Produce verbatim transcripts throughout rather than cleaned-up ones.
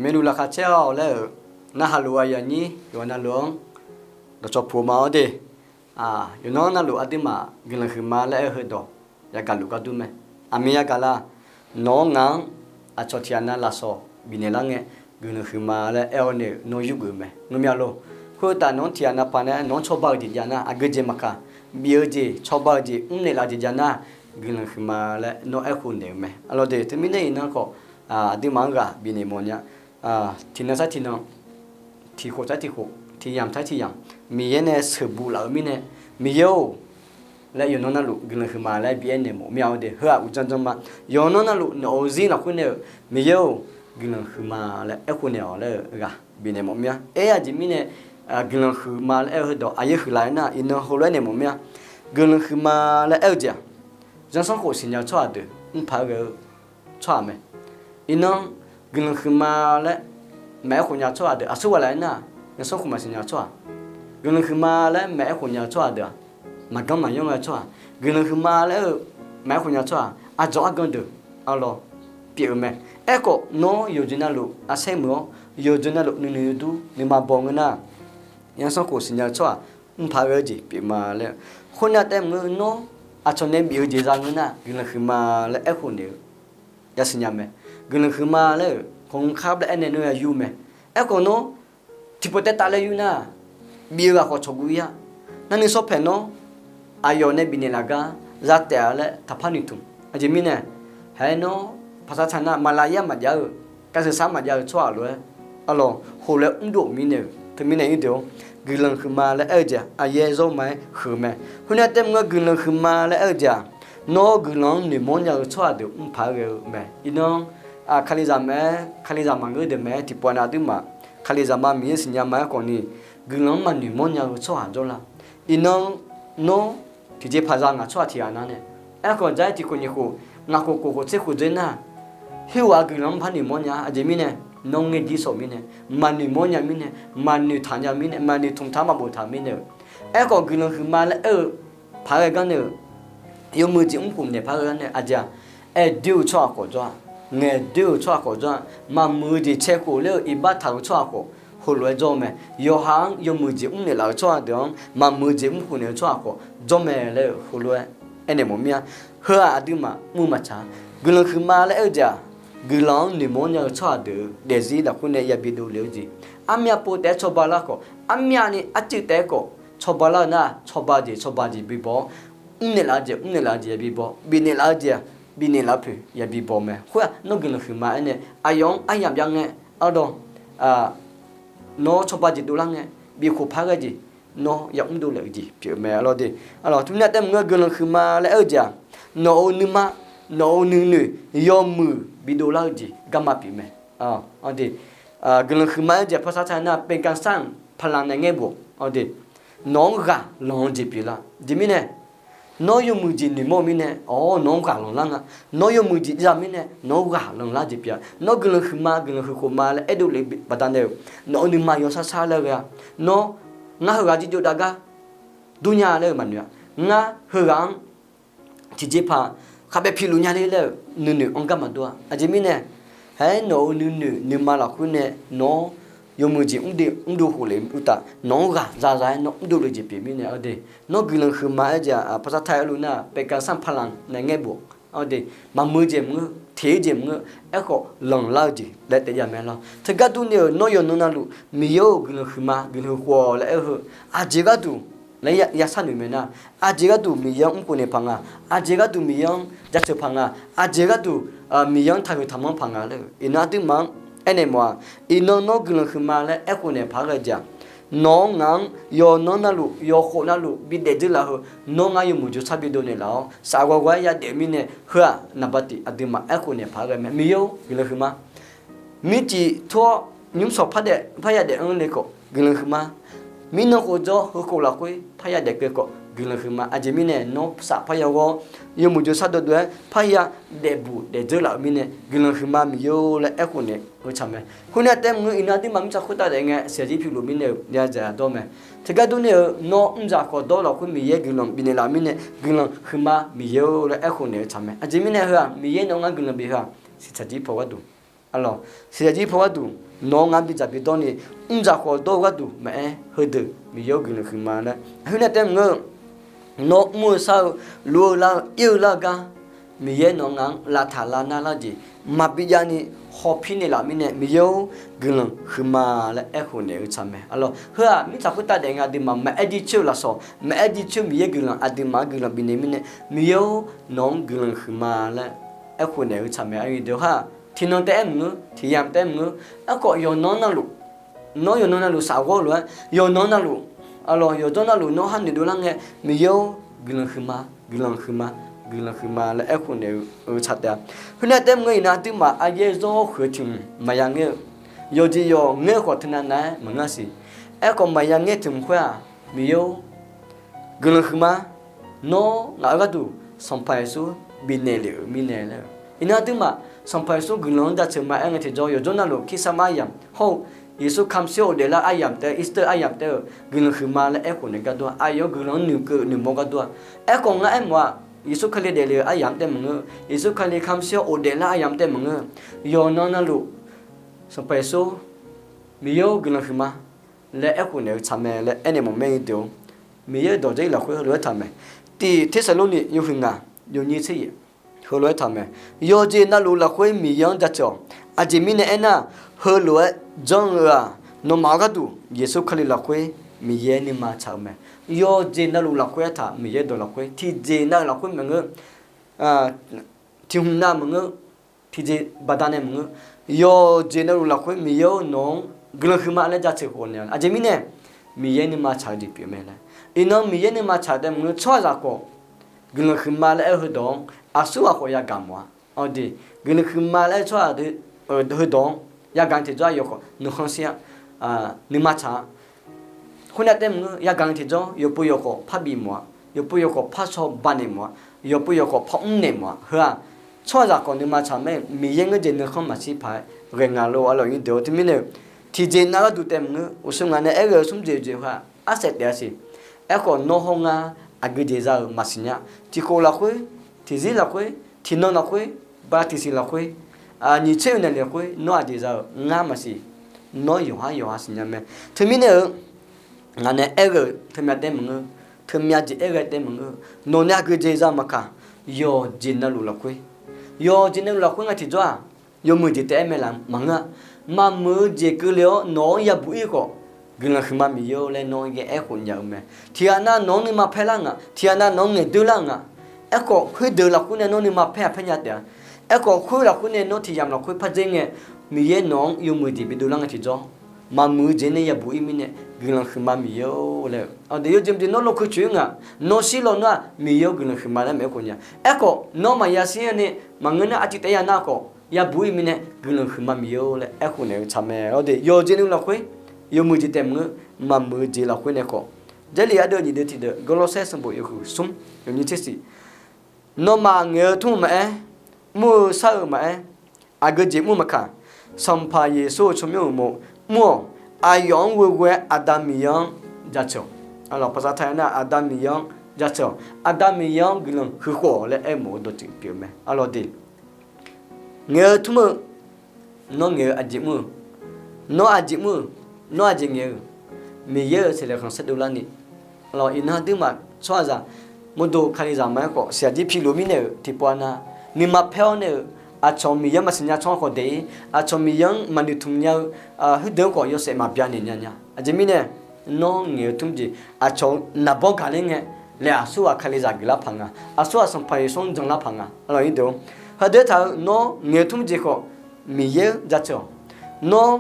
Yawnuv laqkhaq caer-awq laer-euq narhaq luf aqyuif aqnyir yawqghaq navluf-anr dawqcawq puq ma-awr de. Yawqnan navluf aqduimaf guiqlanq huiqma laer aer-eu heudawq yagaq luf gar dur mae. Aqmir yagaq la? Nawq-anr ngaq-anr aqcawq tiq ghaq nav lafsawq bifnaeq lar ngae, guiqlanq huiqma laer aer-awr nae-euq nawr yurgeuf mae. Ngeur mir-a lor. Khoeruqtaf nawq-anr tiq ghaq nav paq nae nawq-anr cawba-eu jeq jav nar, aqgeujeq maqkaq, bif-eu jeq, cawba-eu jeq, mrnaeq laf-eu jeq jav nar, guiqlanq huiqma laer nawr aerkhof naeq-eu mae. Arlawr de, teumirnae iqnan khawf aqduimaf-anr ghaq bifnaeq mawf nya. Tiqnan sar tiqnan, tiqkhof sar tiqkhof, tiqyamq sar tiqyamq, Miqyaer nae sheuqbuq laf-euq mirnae, Miqyaer-or laer yawqnan navluf guiqlanq huiqma laer bi aernaeq mawf mir-a-awr de. Heu-aq uqdzan dzan ma. Yawqnan navluf nawq-euq zir lafkhoer nae-euq, Miqyaer-or, guiqlanq huiqma laer aerkhof naeq-awq laer-euq ghaq bifnaeq mawf mir-a. Aer aqjeq mirnae, guiqlanq huiqma laer aer-eu heudawq aqyuif huiqlaf-aer nar, iqnan heulof-aer naeq mawf mir-a. Guiqlanq huiqma laer aer-eu jeq-aq, zanrsanrkhof siqnya-eu tsawrhaq deuq mrpaq-aer ghae-eu tsawrhaq mae. Iqnan guiqlanq huiqma laer maqaer khof nya-eu tsawrhaq deuq aqsur ghaq laf-aer nar, zanrsanrkhof maqsiqnya-eu tsawrhaq, guiqlanq huiqma laer maqaer khof nya-eu tsawrhaq deuq-aq, maqganr maqyanr ghae-eu tsawrhaq, guiqlanq huiqma laer-eu maqaer khof nya-eu tsawrhaq aqdzawq argan deuq, arlawr, pyeuf-eu mae. Aerkhawf nawr yawqjeq navluf arsaer muiq-awr, yawqjeq navluf nuinoeq yawdur nuima baw ngeur nar, zanrsanrkhof siqnya-eu tsawrhaq mrpaq-aer ghae-eu jeq pyeuf ma laer. Khoernar taef maqngeur, nawr aqcawq nae bif-eu jeq za ngeur nar, guiqlanq huiqma laer aerkhof naeq-eu yasiqnya mae. Guiqlanq huiqma laer-euq khawqnga khar blar aernaeq nawr ya yur mae. Aerkhawf nawr tiqpov taev taf laer yur nar, bif-eu ghaq khawf cawqguv ir-a. Narni sawr paeq nawr aqyawf nae bifnaeq laf gar za taef-a laer taqpar noeqtmq. Aqjeq mirnae, haer nawr paqsar taq nar maqlaq ir-a maqjav-eu, kavseuq sar maqjav-eu tsawrhaq lof-aer, arlawr, heulof-aer mrdov-euq mirnae-euq teumirnae ir deuq-awr, guiqlanq huiqma laer aer-eu jeq-aq aqyaer zawr ma-aer huiq-eu mae. Khoernar taef maqngeur, guiqlanq huiqma laer aer-eu jeq-aq, nawr guiqlanq-anr noeqmawr nya-eu tsawrhaq deuq mrpaq-aer ghae-eu mae. Iqnan kalizaq mae-aer, kalizaq maqngeur deuq mae-aer tiqpov nav aqduimaf, kalizaq ma Miqyaer siqnya ma-aer khawfni, guiqlanq-anr maqnoeqmawr nya-eu tsawrhaq jawrlar. Iqnan nawr tiqjeqpaq za ngaq tsawrhaq tiq ghaq nar nae, aerkhawf jar-aer tiqkhof nyiq khof, ngaq khof khof khof tser khof dzer nar, khoerghaq guiqlanq-anr par noeqmawr nya-a. Aqjeq mirnae, nawr ngae jir sawq mirnae, maqnoeqmawr nya mirnae, maqnoeq taq nya mirnae, maqnoeq tmq taq maqbof taq mirnae-euq. Aerkhawf guiqlanq huiqma laer aer-eu paq-aer ghae gar nae-euq, yawmuiq jeq mrkhof naeq paq-aer ghae gar nae-eu aqjeq-aq, aer doer-eu tsawrhaq khawf jawr-a, ngaeq doer-eu tsawrhaq khawf jawr-a, maqmuiq-eu jeq cae khof laer-eu iqbax taq-eu tsawrhaq khawf heulof-aer jawr-eu mae. Yawqha-anr yawmuiq jeq mrnaeq laf-eu tsawrhaq deuq-anr maqmuiq-eu jeq mrkhof naeq-eu tsawrhaq khawf jawr mae laer-eu heulof-aer aernaeq mawf mir-a. Heu-aq aqduimaf mr-eu maqtsaq-a. Guiqlanq huiqma laer aer-eu jeq-aq, guiqlanq-anr noeqmawr nya-eu tsawrhaq deuq-euq daefzir lafkhoer nae yabi dovle-eu jeq. Armyav pov taef-aer cawba lar khawf, armyavni arcuiv taef-aer khawf cawba lar-eu nar, cawba jeq cawba jeq bibaw-awr, mrnaeq laf-eu jeq mrnaeq laf-eu jeq yabi baw, bifnaeq laf-eu jeq bifnaeq laf-eu poeq yabi baw mae. Khoer-aq nawr guiqlanq huiqma aer nae aqyawf-anr aryamq jav ngae, arlawr, nawr cawba jeq dovlar ngae, bif khof paq-aer ghae jeq, nawr yamr dovle-eu jeq pyeuf mae, arlawr de. Arlawr, tmr nar taef maqngeur, guiqlanq huiqma laer aer-eu jeq-aq, nawq-euq nuima, nawq-euq nuinoeq yawmuiq bidovlar-eu jeq garma pyeuf mae. Guiqlanq huiqma aer-eu jeq pawsar taq nar, เป็นการสร้างพลังในแง่บวก nawq-anr ghaq lanq-eu jeq pyeuflar. Aqjeq mirnae, nawr yawmuiq jeq noeqmawr-eu mirnae, awr, nawq-anr ghaq lanqlar nga. Nawr yawmuiq jeq jav mirnae, nawq-anr ghaq lanqlar jeq pyeuf-a. Nawr guiqlanq huiqma, guiqlanq huiqkhof ma laer aerdov lef-eu baqdanae-euq, nawq-euq nuima yawsar sar laer ghae-a. Nawr, ngar heughaq jirjov dav gar durnya laer-eu maqnoeq-a. Ngar heughaq-anr tiqjeqpaq khaqbae piluf nya le laer-euq nuinoeq-anr garma dur-a. Aqjeq mirnae, haer nawq-euq nuinoeq nuima lafkhoer nae nawq-anr yawmuiq jeq mrdov khof lef uqtaf, nawq-anr ghaq zaza-aer nawr mrdov le jeq pyeuf mirnae, arlawr de. Nawr guiqlanq huiqma aer-eu jeq-aq, pawsar taq aer luf nar, เป็นการสร้างพลังในแง่บวก arlawr de. Maqmuiq-eu jeq maqngeur, teq-eu jeq maqngeur, aerkhawf lanqlar-eu jeq laer taef jav mae, arlawr. Teugar durni-euq nawr yawqnan navluf, Miqyaer-or, guiqlanq huiqma, guiqlanq huiq khawf laer aer-eu heu, aqjeq gharduq laer yasar noeq mae nar, aqjeq gharduq Miqyaer-anr mrkhof naeq paq nga, aqjeq gharduq Miqyaer-anr jaceuq paq nga, aqjeq gharduq Miqyaer-anr taqhuiq taqmanr paq nga laer-eu iqnan aqduimaf-anr aernaeq mawf-aq, iqnan nawr guiqlanq huiqma laer aerkhof naeq paq-aer ghae-eu jeq-aq, nawq-anr ngaq-anr yawqnan navluf, yawqkhof navluf bidaef dzeur laf-eu, nawr ngar yawmuiq jawrsar bidov naeq laf-awr, safghawqghawq-aer yadaef-eu mirnae, heu-aq naqba tiq aqduimaf aerkhof naeq paq-aer ghae mae. Miqyaer-or, guiqlanq huiqma, mircif tur-awr nymr sawq parya daef-anr le khawf guiqlanq huiqma, mirnan khof jawr heukhof lafkhoer parya daef keuv khawf guiqlanq huiqma. Aqjeq mirnae nawr saf parya ghawr-awr, yawmuiq jawrsar dovdov-aer parya daefbuq daefdzeur laf-euq mirnae, guiqlanq huiqma Miqyaer-or laer aerkhof naeq-eu tsaq mae. Khoernar taef maqngeur, iqnan aqduimaf mirtsaq khoertav daef ngae, saeqjir piluf mirnae-euq yazaeq aqdawr mae. Teugar durni-eu nawr mrzaq khawf dawr lafkhoer Miqyaer guiqlanq bifnaeq laf-euq mirnae, guiqlanq huiqma Miqyaer-or laer aerkhof naeq-eu tsaq mae. Aqjeq mirnae heu-aq, Miqyaer nawr ngar guiqlanq bif heu-aq, siqtsaq jir paw gharduq Arlawq, siqyaq jir paw gharduq nawq-anr ngar bidzaq bidawr ni, mrdzaq khawf dawr-eu gharduq maqaer, heudeuq Miqyaer-or guiqlanq huiqma laer. Khoernae taef maqngeur-eu, nawr mr-eu shar-eu, luf-eu lar-eu, ir-eu lar-eu gar, Miqyaer nawq-anr ngaq-anr lavtaq lavnar lar jeq maqbi jav ni, hawpir naeqlaf-euq mirnae, Miqyaer-or guiqlanq huiqma laer aerkhof naeq-eu tsaq mae. Arlawq, heu-aq mirtsaq khoertav daef nga aqduimaf maqaer jircoer-eu lafsawq, maqaer jircoer Miqyaer guiqlanq aqduimaf-anr guiqlanq bifnaeq mirnae, Miqyaer-or nawq-anr guiqlanq huiqma laer aerkhof naeq-eu tsaq mae. Aqyuif deuq-or, tiqnan taef-aer maqngeur, tiqyamq taef-aer maqngeur, aerkhawf yawqnan navluf, nawr yawqnan navluf shafghawr lof-aer, yawqnan navluf, arlawq yawqjawr navluf nawr ha noeqdov lar ngae, Miqyaer-or guiqlanq huiqma, guiqlanq huiqma, guiqlanq huiqma laer aerkhof naeq-eu tsaq taef-a. Khoernae taef maqngeur iqnan aqduimaf aryaer zawr khuiq-eu tiq hmq maqya ngaer-eu, yawqjeq yawq ngaer-eu khawf teunav nav-aer maqngeur siq. Aerkhawf maqya ngaer tiq hmq khoer-aq, Miqyaer-or guiqlanq huiqma, nawr ngaq-euq gharduq Sanqpaq Yeqsur bifnaeq lef-euq mirnae laer-eu. Iqnan aqduimaf Sanqpaq Yeqsur guiqlanq-anr jaceuq ma aer ngae tiqjawr, yawqjawr navluf kirsaqmar aryamq hawr-eu Yeqsur kamq shir-awr ghofdaef lar aryamq taef-aer, Easter aryamq taef-eu guiqlanq huiqma laer aerkhof naeq gar dur-a. Aqyawf-anr guiqlanq-anr noeqkeuv noeqmawr gar dur-a. Aerkhawf ngar aermawf-aq, Yeqsur Kali daefle-eu aryamq taef maqngeur, Yeqsur Kali kamq shir-awr ghofdaef lar aryamq taef maqngeur, yawqnan navluf Sanqpaq Yeqsur, Miqyaer-or guiqlanq huiqma laer aerkhof naeq-eu tsaq mae laer aernaeq mawf mae deuq-or. Miqyaer-euq dawq dzar-ir lafkhoer heulof-aer taq mae. Tiq Tersaqlorni yawhuiq ngaq yawnyir tser yaef heulof-aer taq mae. Yawqjeq navluf lafkhoer Miqyaer-anr jaceuq-awq. Aqjeq mirnae aernar, heulof-aer janr-eu-aq, nawmaf-euq gharduq Yeqsur Kali lafkhoer Miqyaer nuima tsaq-eu mae. Yawqjeq navluf lafkhoer aertaq Miqyaer dawq lafkhoer tiqjeq nav-eu lafkhoer maqngeur, tiq hmq nav maqngeur, tiqjeq baqdanae maqngeur, yawqjeq navluf lafkhoer Miqyaer-or nawq-anr guiqlanq huiqma laer jaceuq khawf naeq-a. Aqjeq mirnae, Miqyaer nuima tsaq-eu jeq pyeuf mae laer. Iqnan Miqyaer nuima tsaq-eu taef maqngeur, tsawrhaqzaq khawf guiqlanq huiqma laer aer-eu heudawq-anr aqsurghaq khawf yagaq mawf-a. Awqdeq guiqlanq huiqma laer aer-eu tsawrhaq heudawq-anr yagaq-eu tiqjawr aqyawf khawf nuikhanr shir-a, nuima tsaq-a. Khoernae taef maqngeur, yagaq-eu tiqjawr yawqpov yawqkhawf par bif mawf-a, yawqpov yawqkhawf par shaw banaeq mawf-a, yawqpov yawqkhawf par mrnaeq mawf-a. Heu-aq, tsawrhaqzaq khawf nuima tsaq mae, Miqyaer ngeur jeq nuikhanr maqshir paq-aer ghae nga lor. Arlawq nyi deuq-or, teumirnae-eu tiqjeq nav gharduq taef maqngeur, uqshoe ngaq nae aer ghae-eu smr jeq jeq heu-aq arsaef taef-a siq. Aerkhawf nawr hawr ngar aqgeu jeq za-euq maqsiq nya. Tiqkhof lafkhoer, tiqzir lafkhoer, tiqnan lafkhoer, ba tiqsiq lafkhoer, nyiq tser oeq naeq lafkhoer nawr aqjeq za-euq ngar maqsiq. Nawr yawqhar yawqha siqnya mae. Teumirnae-eu ngaq nae aer ghae-eu teumyav taef maqngeur, teumyav jeq aer ghae taef maqngeur, nawq nae aqgeu jeq za maqkaq, yawqjeq navluf lafkhoer, yawqjeq navluf lafkhoer nga tiqjawr-aq, yawmuiq jeq taef-aer mae laf maqngeur-a. Maqmuiq-eu jeq keuvle-awr nawq-anr yabuq ir khawf, guiqlanq huiqma Miqyaer-or laer nawr yaer aerkhof nya-eu mae. Tiqghaq nav nawq-anr nuima paer lar nga, tiqghaq nav nawq-anr ngaeqdoer lar nga. Aerkhawf khoerdeuq lafkhoer nae nawr nuima paer-aq paer nya taef-a. Aerkhawf khoer lafkhoer nae nawr tiqyamq lafkhoer par dzer ngae, Miqyaer nawq-anr yawmuiq jeq bidov lar nga tiqjawr, maqmuiq-eu jeq nae yabuq ir mirnae, guiqlanq huiqma Miqyaer-or laer-eu. Aqdui yawjeq mqjeq nawr lawkeuv coeq-ir nga, nawr shir lawnmr-aq Miqyaer-or guiqlanq huiqma laer maeq-aer khof nya. Aerkhawf nawr maqya shir-a nae maqngeur nar artiv taef ya nar khawf yabuq ir mirnae guiqlanq huiqma Miqyaer-or laer aerkhof naeq-eu tsaq mae. Awqdeq yawqjeq navluf lafkhoer, yawmuiq jeq taef maqngeur, maqmuiq-eu jeq lafkhoer nae khawf, Jarlif ardeuv nyiq deuv tiqdeuq Gawrlawrsaer sanqbof yawhuiq smr yawnyir tser siq. Nawmaf ngaeq-eu tmr-eu maqaer, mr-eu shar-eu maqaer, aqgeu jeq mr maqkaq, Sanqpaq Yeqsur-euq tsawrmyanr uqmov mr-awq. Aqyawf-anr ghoeghoe-aer Aqda Miqyaer-anr jaceuq-awq. Aqlawq paqsaq taq-aer nar Aqda Miqyaer-anr jaceuq-awq. Aqda Miqyaer-anr guiqlanq huiqkhof-awq laer aermawf-eu dawqtsuif pyeuf-eu mae. Aqlawq de, ngaeq-eu tmr-eu, nawr ngaeq-eu aqjeq mr-eu, nawr aqjeq mr-eu, nawr aqjeq ngaeq-eu, Miqyaer-euq saqlaq khanqsaer dovlarni. Aqlawq iqnan aqduimaf tsawrhaqzaq, mawrdo kalizaq maqaer khawf siqyaq jir piluf mirnae-euq tiqpov-a nar, nuima paer-awr nae-euq aqcawq Miqyaer maqsiq nya tsawrhaq khawf daef-ir, aqcawq Miqyaer-anr maqnoeq tmq nya-eu khoerdeuq-anr khawf yawshaef maqbya naeq nya nya. Aqjeq mirnae, nawr ngaeq-eu tmr jeq aqcawq-eu naqbawr gaqler ngae, laer aqsurghaq kalizaq geuflar paq nga, aqsurghaq Sanqpaq Yeqsur-anr janlar paq nga. Aqlawq nyi deuq-or, haqdeuq taq-eu nawr ngaeq-eu tmr jeq khawf Miqyaer-anr jaceuq-awq. Nawr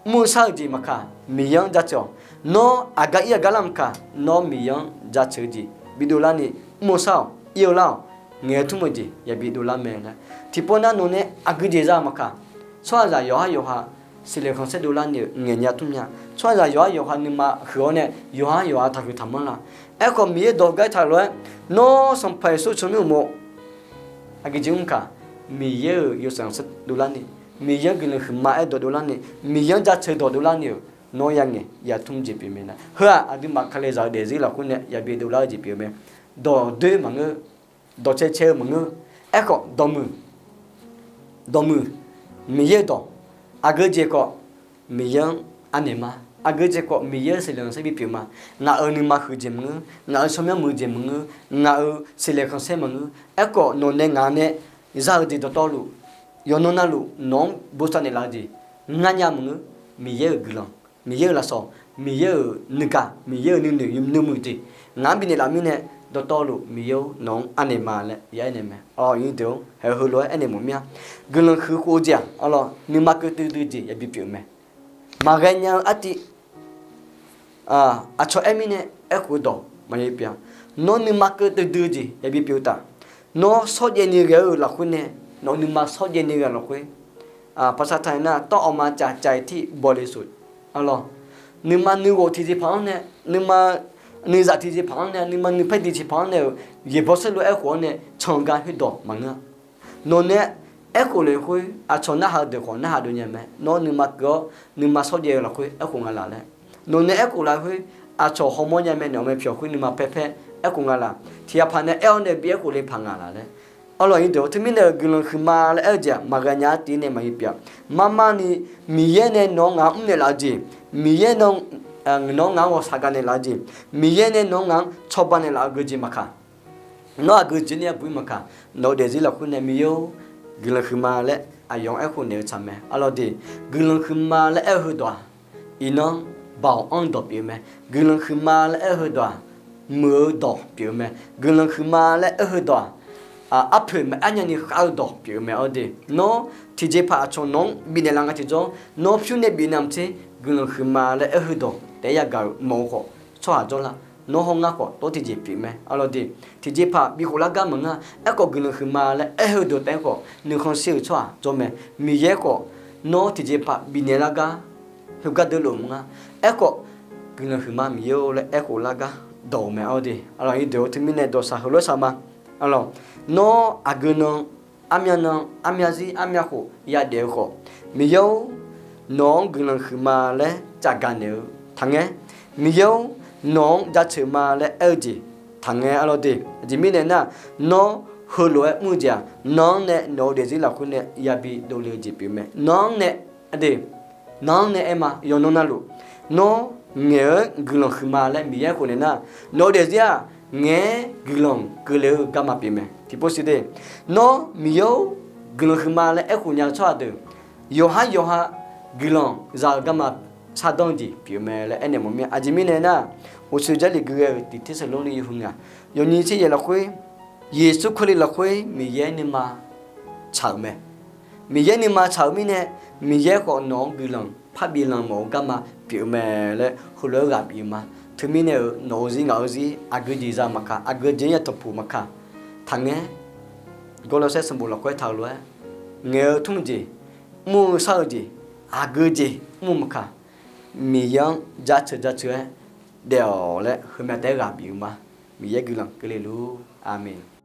mr-eu shar-eu jeq maqkaq Miqyaer-anr jaceuq-awq. Nawr aqgar ir aqgar lar maqkaq nawr Miqyaer-anr jaceuq-eu jeq bidov larni, mr-eu shar-awq, ir-eu lar-awq, ngaeq-eu tmr-eu jeq yabi dovlar mae laer. Tiqpov nar nawq nae aqgeu jeq za-eu maqkaq, tsawrhaqzaq yawqhar yawqha saqlaq khanqsaer dovlarni-euq ngaeq nya tmr nya. Tsawrhaqzaq yawqhar yawqha nuima huiq-awr nae yawqhar yawqha taqhuiq taqmanr la. Aerkhawf Miqyaer dawq gar taq lof-aer, nawr Sanqpaq Yeqsur tsawrmyanr uqmov aqgeu jeq mr kaq, Miqyaer-euq yawshaef khanqsaer dovlarni, Miqyaer-anr guiqlanq huiqma aer dawq dovlarni, Miqyaer-anr jaceuq dawq dovlarni-euq nawr yangaeq yatmr jeq pyeuf mae nar, heu-aq aqduimaf kalizaq-eu daefzir lafkhoer nae yabi dovlar-eu jeq pyeuf mae. Dawqdoer maqngeur, dawqcae cae-eu maqngeur, aerkhawf dawqmuiq, dawqmuiq, Miqyaer-euq dawq, aqgeu jeq khawf Miqyaer-anr anaeq ma. Aqgeu jeq khawf Miqyaer-euq seqleq khanqsaer bipyeuf ma. Ngaq-euq nuima huiq jeq maqngeur, ngaq-euq tsawrmyanr muiq jeq maqngeur, ngaq-euq seqleq khanqsaer maqngeur. Aerkhawf nawq nae ngaq nae za-eu jeq dawqtawvluf, yawqnan navluf nawq-anr bosav naeqlaf-eu jeq ngar nya maqngeur. Miqyaer-euq guiqlanq, Miqyaer-euq lafsawq, Miqyaer-euq nuigaq, Miqyaer-euq nuinoeq nuimuiq jeq ngaq-anr bifnaeq laf mirnae, dawqtawvluf Miqyaer-or nawq-anr anaeq ma laer ya aernaeq mae. Awq, nymr deuq-or, haeq-eu heulof-aer aernaeq mawf mir-a. Guiqlanq huiq khof-eu jeq-aq, arlawr, nuima keuv duidui jeq yabi pyeuf-eu mae. Maqghae nya-eu artiv, aqcawq aer mirnae aerkhof-eu dawq maqya pyeuf-a. Nawr nuima keuv duidui-eu jeq yabi pyeuf-eu taf. Nawr shawrjaev ni ghae-eu lafkhoer nae, nawq-eu nuima shawrjaev ni ghae-eu lafkhoer, paqsaqtaq nar tawr awqma caf caf-iq tir bawle soq. Arlawr, nuima nuighof tiqjeqpaq-anr nae, nuima nuizaq tiqjeqpaq-anr nae, nuima nuipaer tiqjeqpaq-anr nae-euq yaeqbawq saerlu aerkhof-anr nae can-eu gar khoerdawq maqngeur-a. Nawq nae aerkhof lef khoer, aqcawq narhaq-eu deuq khawf narhaq dov nya mae. Nawr nuima keuv-awr nuima shawrjaev-eu lafkhoer aerkhof nga laf laer. Nawq nae aerkhof laf khoer, aqcawq hawmawr nya mae, nawq-eu mae pyawq khoer nuima paerpaer aerkhof nga laf. Tiqghaq paq nae aer-awr nae bi aerkhof le paq nga laf laer. Arlawr, nymr deuq-or, teumirnae-euq guiqlanq huiqma laer aer-eu jeq-aq maqghae nya-ar tiv nae maqya pyeuf-a. Marmar ni Miqyaer nae nawq-anr ngaq-anr mrnaeq laf-eu jeq, Miqyaer nae nawq-anr ngaq-anr ghawqshaq gaq naeqlaf-eu jeq, Miqyaer nae nawq-anr ngaq-anr cawba naeqlaf-eu geujeq maqkaq, nawr aqgeu jeq nae yabuq-ir maqkaq, nawq-eu daefzir lafkhoer nae Miqyaer-or, guiqlanq huiqma laer aqyawf-anr aerkhof naeq-eu tsaq mae. Arlawr de, guiqlanq huiqma laer aer-eu heudawq-aq, iqnan baoq anr-eu dawq pyeuf-eu mae. Guiqlanq huiqma laer aer-eu heudawq-aq, muiq-eu dawq pyeuf-eu mae. Guiqlanq huiqma laer aer-eu heudawq-aq, arpoeq maqaer nyani khav-eu dawq pyeuf-eu mae. Awr de, nawr tiqjeqpaq aqcawq nawq-anr bifnaeq laf nga tiqjawr, nawr pyur nae bifnaeq maqtser, guiqlanq huiqma laer aer-eu heudawq taef-aer yagaq-euq mawf-eu khawf tsawrhaq jawrlar. Nawr hawr ngar khawf tawr tiqjeq pyeuf mae. Arlawr de, tiqjeqpaq bikhof lar gar maqngeur-a. Aerkhawf guiqlanq huiqma laer aer-eu heudawq taef-aer khawf nuikhanr sher-euq tsawrhaq jawr mae. Miqyaer khawf nawr tiqjeqpaq bifnaeq lar gar heugar deuv lof maqnga. Aerkhawf guiqlanq huiqma Miqyaer-or laer aerkhof lar gar dawq-eu mae. Awr de, arlawr, nymr deuq-or, teumirnae dawqshaq heulof-aer shaq ma. Arlawr, nawr aqgeu nan, armyan nan, armya zir armya khof yadaef-eu khawf, Miqyaer-or, nawq-anr guiqlanq huiqma laer cafgaq naeq-eu taqngaer. Miqyaer-or, nawq-anr jaceuq ma laer aer-eu jeq taqngaer. Arlawr de, aqjeq mirnae nar, nawr heulof-aer mr-eu jeq-aq, nan-anr nae nawq-eu daefzir lafkhoer nae yabi dovle-eu jeq pyeuf mae. Nan-anr nae, ade, nan-anr nae aer ma, yawqnan navluf, nawr ngaeq-aer guiqlanq huiqma laer Miqyaer khof naeq nar, nawq-eu daefzir-aq, ngaeq-aer guiqlanq keuvle-eu garma pyeuf mae. Tiqpov siq de, nawr Miqyaer-or, guiqlanq huiqma laer aerkhof nya-eu tsawrhaq deuq, yawqhar yawqha guiqlanq za-eu garma shardanr-eu jeq pyeuf mae laer aernaeq mawf mir-a. Aqjeq mirnae nar, uqshoe Jarlif gui ghae-euq tiq Tersaqlorni yawhuiq ngaq yawqnyi tser yaeq lafkhoer, Yeqsur Kali lafkhoer Miqyaer nuima tsaq-euq mae. Miqyaer nuima tsaq-eu mirnae, Miqyaer khawf nawq-anr guiqlanq parbi lanq mawf-eu garma pyeuf-eu mae laer heulof-aer ghaq bif-eu ma. Teumirnae-euq nawq-eu zir ngaq-eu zir aqgeu jeq za maqkaq, aqgeu jeq-anr yatanqpuq maqkaq, taqngaer. Gawrlawrsaer sanqbof lafkhoer taq-eu lof-aer, ngaeq-eu tmr jeq, mr-eu shar-eu jeq, aqgeu jeq mr-eu maqkaq, Miqyaer-anr jaceuq jaceuq-aer daef-awq laer heumya taef-aer ghaq bif-eu ma. Miqyaer guiqlanq keuvle luf-ur. Aqmeq.